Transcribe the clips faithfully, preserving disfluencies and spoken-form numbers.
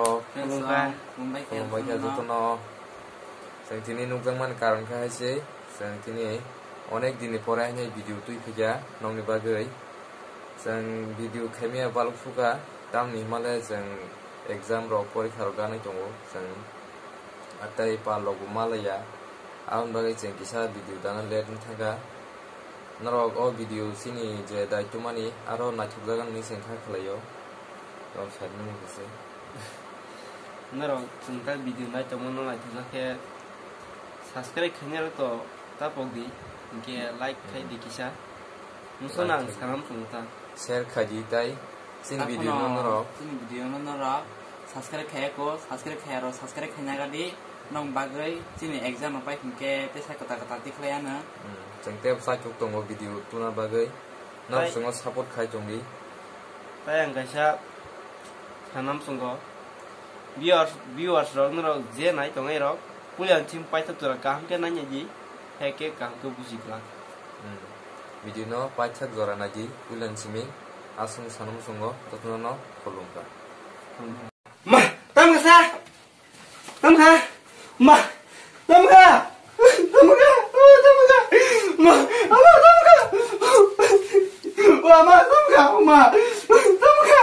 Khulumkha. Khulumkha jotono. Khulumkha jotono. Chwng tini nukjakmani karon khe hai se, chwng tini onek dinni pore haino video twi phikha nokni bagwi. Chwng video khaimaya baluk sukha, tamni hwnmale chwng exam rok, porikha rok ganwi tongo chwng, tei pal rokbo malaya. Aboni bagwi chwng kisa video dana late wng thangkha. Norok o video chini je daitwmani aro naithokjagan hinwi chwng kha khlaio. Tong side mani kisa. Norok chwng ta video naitongmano naithokjak khe subscribe khainai rok to tapok di, hinkhe like khai di kisa. Muso nang sanam chwng ta. Share khai di tai. Chini video no norok. Chini video no norok subscribe khaiya ko, subscribe khaiya rok subscribe khaina gadi. Nong bagwi chini exam rok pai hinkhe tesa kwtal kwtal tikhlai ano. Hmm, chwng tei bwsai kuk tongo video tuna bagwi. Norok chwngno support khai tongdi. Tai ang kaisa sanam chwngo. Viewers, viewers rok norok je nai tongnai rok, puila chim paithak jora kaham khe nai di, hai khe kaham khe buji glak. Hmm. Video no paithak jora nai di, puila chimi aswng sanam chwngo, jotono no khulumkha. Ma, tamo kha sa? Tamo kha? Ma, tamo kha? Tamo kha? Oh, tamo kha? Ma, ama, tamo kha? Oh, ama, tamo kha? Ma, tamo kha?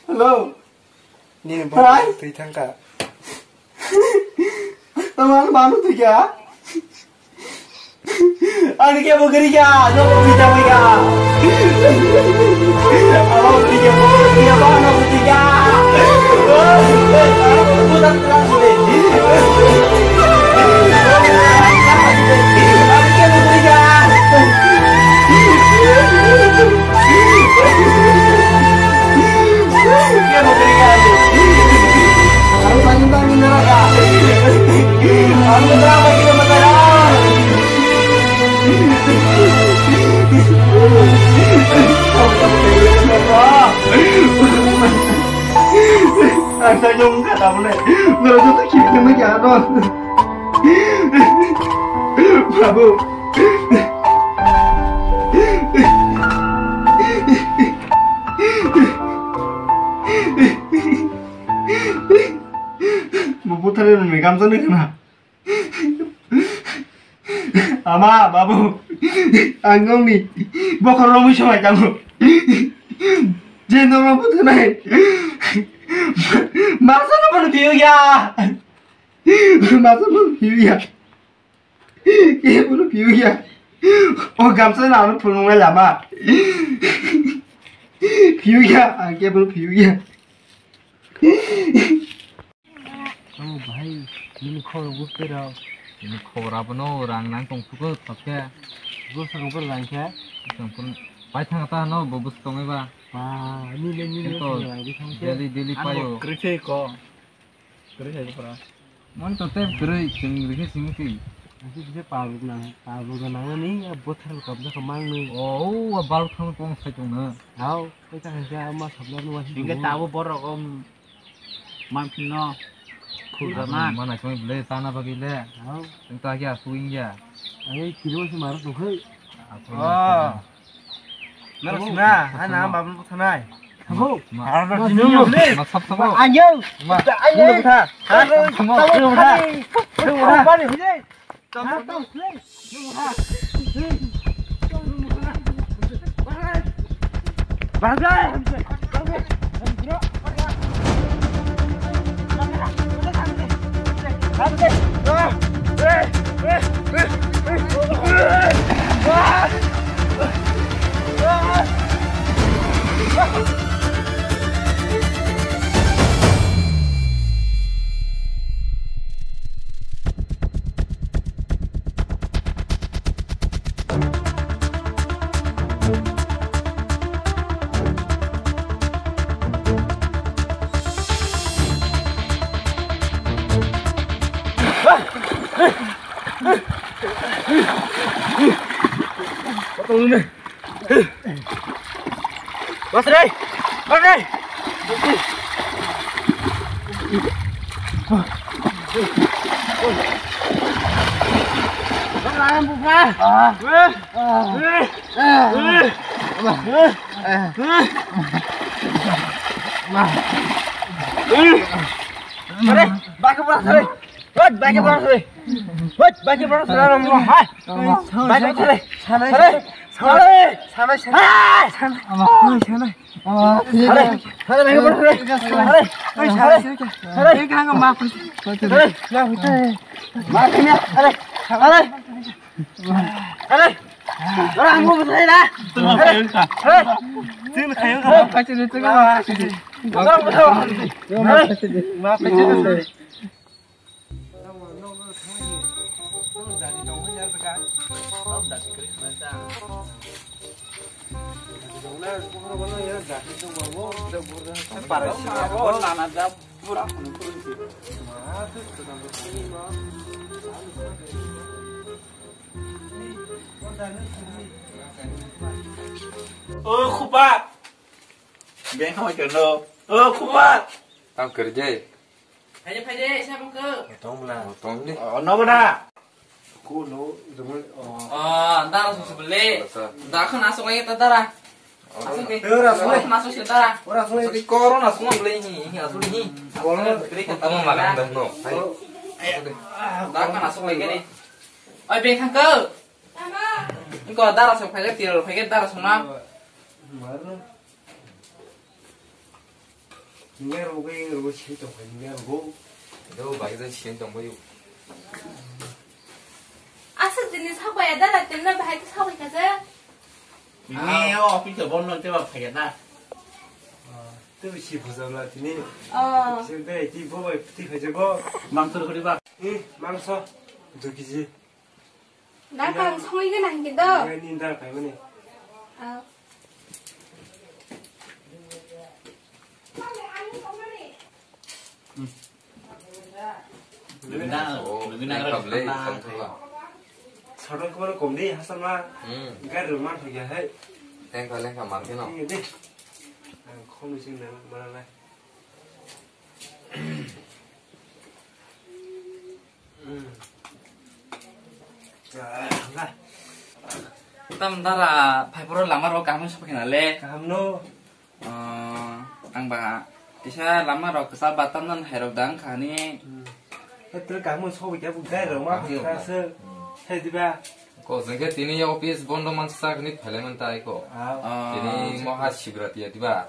Hello. Nini bo twi thangkha. Tamo ang bangno twi kha? Ani kebo kwrwi kha, nogo twi thangwi kha. Abo kwrwi kha, bo kwrwi kha, bo nogo twi kha. Ang sa yung ka tamo na. Ngoro joto khibi tamo kya no. Babu. Bo buthare nungni gamsa nungkha na. Ama, babu, ang nongni bokhorok romwi swmai tongo. Je nongno buthanai. Masa no bono phiyo ya. Masa bono phiyo ya. Kebono phiyo ya. O gamsa no ano phunuknai lama. Phiyo ya, ang kebono phiyo ya. Oh, bhai, nini khobor buphai rw. Nini khobor abono rang nang tong thugo, thok khe. Bwskango bo rang khe? Bwskang phone pai thang ta no, bo bwskango ba. Ba, nini, nini khobor rang di thang khe. Daily, daily paio. Kwrwi khe ko. Kwrwi khe ko pura. Mon to tep kwrwi, chwng rikhe simi khe. Asi bisa paruk nang, paruk nang ni, ya bothar kap da kemang ni. Oh, oh, baru thang tong sai tong na. Hao, kita kerja ama sabla nu wasi. Hingga tahu borok om. Man pino. Khul mana. Mana kami beli tanah bagi le. Hao. Tengta aja swing ya. Ayo kilo si marah tuh hei. Oh. Naro sina, hai na babu thanai. Habo. Arno sino le. Ma sab sabo. Ayo. Ma. Ayo. Tha. Haro sabo. Tha. Bye. Basri! Basri! Basri! Hoi, bike bora sore. Hoi, bike bora sore. Hai. Bike bora sore. Sore. Sore. Sore. Hai. Sore. Sore, bike bora sore. Sore. Sore. Sore. Sore. Sore. Sore. Sore. Sore. Ora, ang mo bwthai na. Tung ma khayo kha. Tung khayo kha. O khupa. Beng khamai kerno. O khupa. Tam kerje. Phaide, phaide, siapa ke? Tong bla. Tong ni. Oh, no bana. Ku no, zaman, oh. Oh, anda langsung sebele. Anda kan asuk lagi tentara. Asuk ni. Eh, ora asuk. Ora asuk si tentara. Ora asuk ni. Asuk ni koro na asuk ni beli ni. Asuk ni. Koro na. Tamo makan dah no. Anda kan asuk lagi ni. Oi, beng khamai. Engko dara sok phaiga, tiro phaiga, dara sona. Marno. Niyar bo gai ro sin tong phai, niyar bo. Do bai gai sin tong phai. Asuk jini sok phai dara, tenna bahai to sok phai kaje. Ni o office to bonno te ba phai da. Te si bujam la tini. Oh. Si dai ti bo bai ti phai jago. Mangso khori ba. Eh, mangso. Dui kg. Dakang songwi gana hinke do. Ni dara paimani. Ah. Lugina, lugina. Sorong kemana komdi hasan ma. Gari rumah lagi hai. Lengka lengka mangkino. Ini deh. Ang komi sing nang mana lah. Tam dara phaiporo lama rok kaham sophai na le. Kaham no. Ah, ang ba kisa lama rok kisa batan nan hai rok dang khani. Hetra kaham sophai kya bu gai rok ma kisa se. Hai diba. Ko jengke tini office bondo man sak ni phele man tai ko. Ah. Tini moha Shivratri ya diba.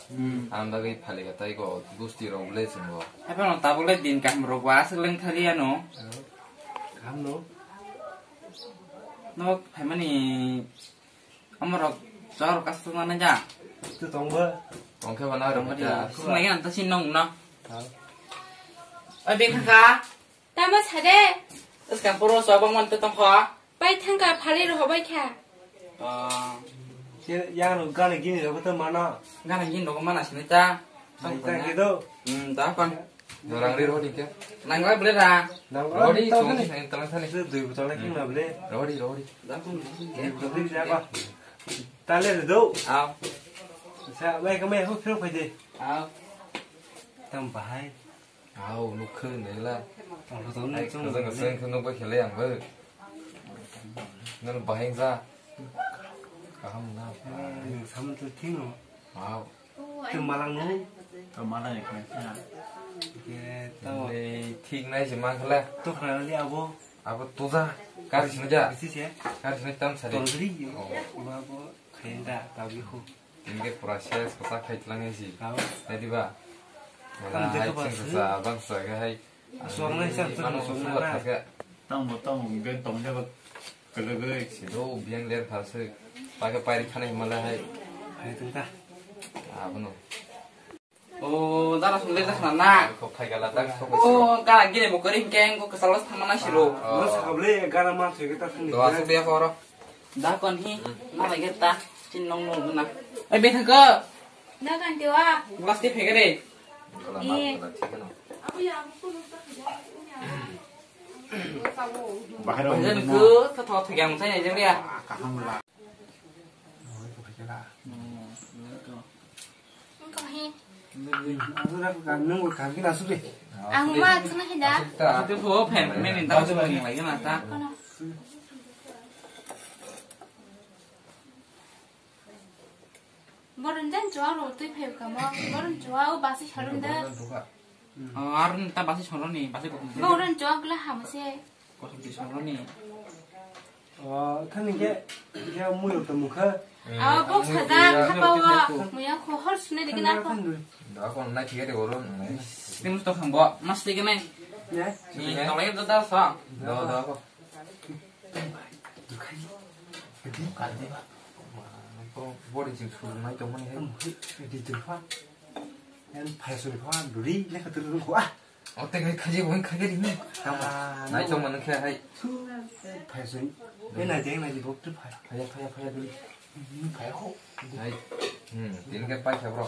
Ang dagi phale ga tai ko gusti rok le sing bo. Haphano tabole din kaham rok wa aswk leng thali ano. Kaham no. No phaimani amorok chor kasuk mana ja. Tu tong bo. Tongkhe bana rok ja. Sunai an ta sin nong na. Oi beng kha. Tamo sade. Skang puro so bang man te tong kha. Pai thangka phali rw bai kha. Ah. Yang rw gana gini rw to mana. Gana gini rw mana sini ta. Pai ta gido. Hmm, ta kon. Dorang ri rodi ke. Nang lai bole ra. Rodi song sing tang sani. Dui botol lagi na bole. Rodi, rodi. Da kon. Dui botol lagi apa? Tale do. Au. Sa bai kamai ho phiro phai de. Au. Tam bahai. Au, nukhe nela. Ang to ai, nukhe khajang nukhe. Khajang khajang khe nukbai khelai ang bo. Nang bahai ja. Kaham na. Nang saman to thino. Au. To malang no. To malang ekhe. Ke to. Nei thik nai se mang khala. To khana li abo. Abo to ja. Kar sini ja. Bisi se. Kar sini tam sari. Tolgri. Oh. Abo khainda tabi ho. Hingke pura sales kwchak khai tlangnai si. Tamo? Nai diba? Tamo hai jekhe chwng bangsa. Kwchak bangsa khe hai. Chwng nai sa, chwng mano chwng suwat nai. Kha khe. Tamo, tamo, hingke tongthai ba kwlwgwi. Sido biyang ler phalswk. Pakhe pairi thanai hwnmalai hai. Hai tong ta. Abono. O, dara song le jakna na. Kok khai gala tak sok. O, gana gini bo kwrwi hingke, engko kwchalo thangma nai siro. O. Sakable gana ma thwi ta thangni. Do asuk dia koro. Da kon hi, hmm. Na lagi ta, chin nong nong na. Ai, bethang ko. Na kan tiwa. Plastic phege de. Iya. Bahai rok. Bahai rok ko, ka thok thok yang sai jeng dia. Kaham la. Ang ma chuna hinda. Ito po, pen, menin tao chuna hinda lagi na ta. Boron jan chua ro tui phai kamo. Boron chua o basi sarum de. Oh, arun ta basi soroni, basi kotum. Boron chua kla hamse. Kotum ti soroni. Oh, thani ke, ke mui rok to mukha. Aw, box hajar, khapa wa. Muya ko hor sune de kena ko. Da ko na thik de boron. Tim to kham bo, mas de kena. Ne? Ni to lai da da sa. Da da ko. Body jing suru nai tong mani hai. Di jing fa. Yang phai suri fa duri le khatur ko ah. O te kai khaji wai khaji ni. Nai tong mani khe hai. Phai suri. Be nai jeng nai di bok tu phai. Phai phai phai duri. Phai ko. Hai. Hmm, tin ke pai khe bro.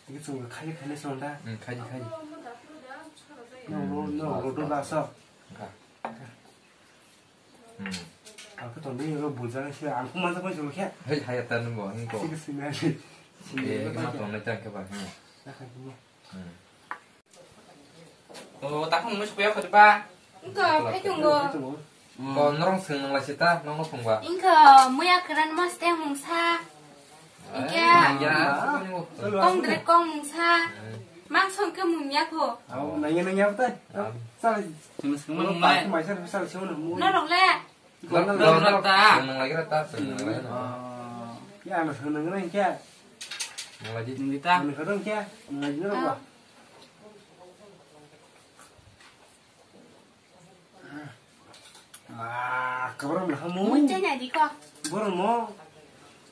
Ini sung khaji khaji sung da. Hmm, khaji khaji. No no no ro do da sa. Ka. Hmm. Aku tongdi ro bujang sih, aku masa pun sih ya. Hei, hai ta nunggu, nunggu. Sih kesini aja. Eh, kena tong na cang ke ba. Hmm. Hmm. Oh, tak mau sepeda ke ba? Enggak, hai tunggu. Ko norong sing nang la sita, nong nong ba. Enggak, muya keran mas teh mungsa. Iya. Kong dre kong mungsa. Mang song ke mung ya ko. Nang ya nang ya tai. Sal. Sing sing mang mai. Mai sal sal sing nang mung. Norok le. Norok ta. Nang lagi rata. Ya anak nang nang kya. Nang lagi. Nang ta. Nang lagi norok ba. Ah, kabram lah kamu. Mun cai nadi ko. Borok mo.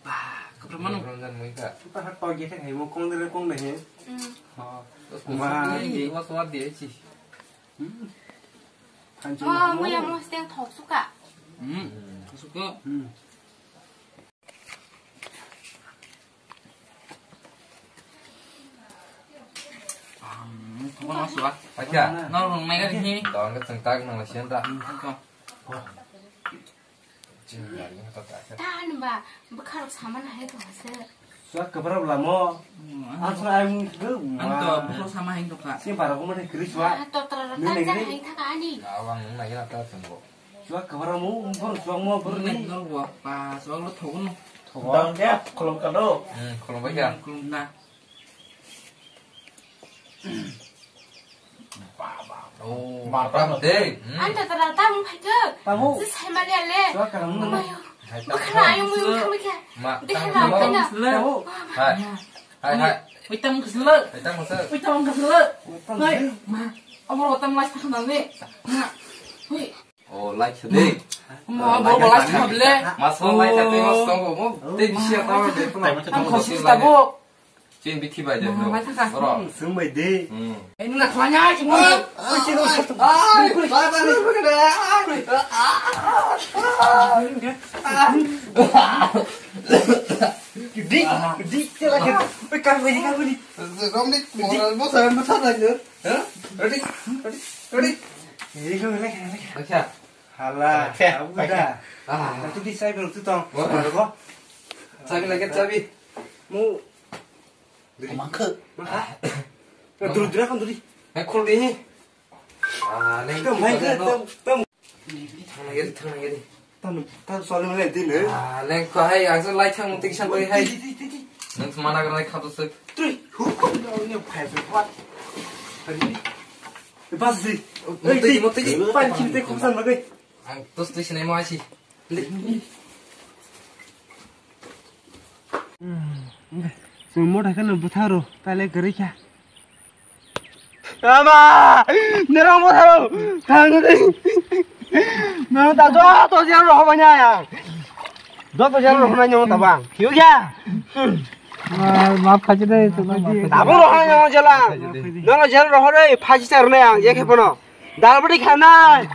Bah, kabram mano. Kabram jan mui ka. Kita hat pau gete hai mo kong dere kong dere. Hmm. Ha. Terus ma ini mas war dia sih. Hmm. Hancu. Oh, mo ya mo steng thok suka. Hmm. Thok suka. Hmm. Thokma no suwa. Acha. No rung mai gari ni. Tong ke chengtak nang lasian ta. Tang ba bwkharok sama na hai ko hase. Suwa kwbra bwla mo. Asra ai mung. Ang to bwkharok sama hai to ka. Si bara ko mane kri suwa. Totra rok ta hai thaka ani. Awang nang nai ta tong bo. Suwa kwbra mo, bor suwa mo, bor ni. Nor bo, pa, suwa lo thogun. Thogun. Dang dia, kolom kado. Hmm, kolom baja. Kolom na. Ba, ba. Oh, mata de. Hmm. Anta tara tamu phai ke. Tamu. Si sai mali ale. Suwa karam mo. Mayo. Hai, tamu. Bwkhala ayo mo kami ke. Ma, de tamu. Hai na. Tamu. Hai. Hai, hai. Uitam kesel. Uitam kesel. Uitam kesel. Hai, ma. Amor uitam last kan ni. Ma. Hui. Oh, like today. Ma, bo bo last kan bile. Mas mo like today mas tong bo. Te bisi apa de. Ang khosi sta bo. Chin bithi bai de. Ma, ma, ta, ta. Oro. Sung bai de. Hmm. Eh, nuna khwanya, chin. Oi, chin. Ai, bai bai. Di, di, chala ke. Oi, kan bai, kan bai. Rom di, moral mo sa, mo sa na. Hah? Ready? Ready? Ready? Ini kau lagi, lagi. Acha. Hala, acha, abu acha. Dah. Ah. Nanti di saya belum tuh tong. Wah. Sabi lagi, sabi. Mu. Mangke. Mangke. Nah, dulu, dulu kan dulu. Eh, cool ini. Ah, neng. Tam, tam, tam. Thang lagi, thang lagi. Tam, tam soal mana itu ne? Ah, neng ko hai, aku lai thang mutik san koi hai. Neng semana kena khato se. Tui, hu, hu, no, no, phai, phai, phai. Hari ni. Pas si. Motegi, motegi. Pan kiri te kusan bagai. Ang tos te sinai mo asi. Summo thakano butharo, tale gari kha. Ama! Nerang mo tharo! Thang de! Nang ta jo to jero roh manya ya. Do to jero roh manya mo tabang. Hiu ya. Map khaji de to. Abo roh manya mo jela. Nang jero roh re phaji char ne ang je khe pono. Dal bari khana.